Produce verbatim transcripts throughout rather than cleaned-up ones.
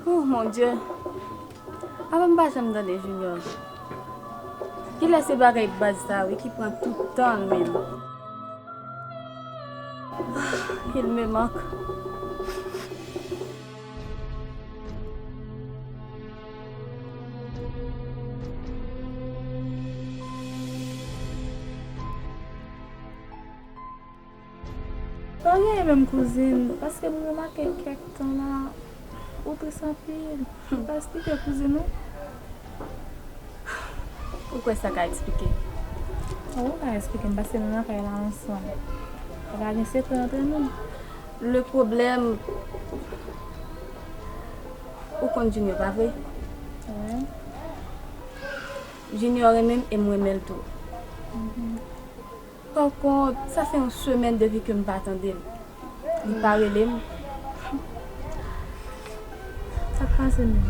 Oh mon Dieu. Avan m pa janm tande Junior. Kilè se bagay baz sa wi ki pran tout tan l menm? Il me manque. Pa gen menm kouzin, paske m remake kèk tan la, ou tris anpil. Ou pa esplike kouzin ou? Ou kwè sa ka eksplike? Ou ka eksplike m, paske nou nan kay la ansanm. Pa gen sekrè antre nou. Le pwoblèm, ou konn Junior, pa vre? Wi. Junior renmen m e m renmen l tou. Mhm. Pakont, sa fè yon semèn depi ke m pa tande l. Li pa rele m. Sa k pase menm?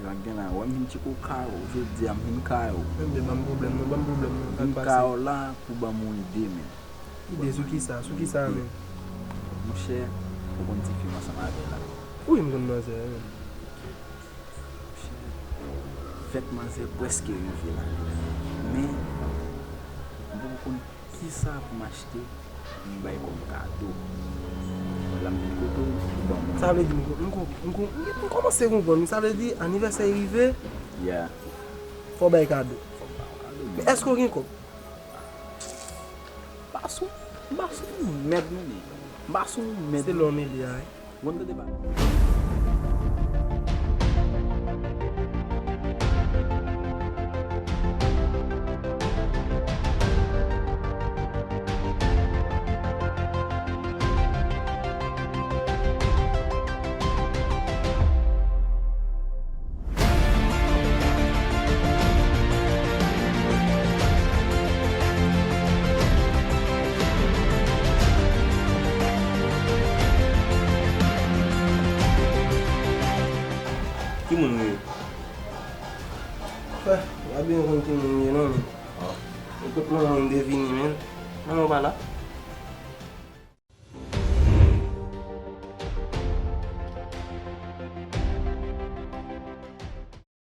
Yo ak gen la, wè m vin tcheke w kay ou, jodi a m vin kay ou. Menm de ban m pwoblèm non, ban m pwoblèm non, sa k pase? Vin kay ou la pou ban m yon ide menm. Ide sou kisa? Sou kisa menm? Monchè, ou konn tifi m ansanm avè l la? Wi, m konn manzè a menm. Fèt manzè prèske rive la. Men, m poko konn kisa pou m achte pou m bay kòm kado. Mwen la m vin kote w, ou ban mwen. Sa vle di m ko-, m ko-, m ko-, m kòmanse konprann wi. Sa vle di anivèsè rive, yeah, fò w bay kado. Fò m bay yon kado. Men èske w gen kòb? M pa sou, m pa sou mèd non, men. M pa sou mèd. Se lè w mele a wi. Ou konn tande pa. Ki moun ou ye? Frè, w pa byen konn ki moun m ye non, men. Ou kot manman m te vini, men? Manman w pa la?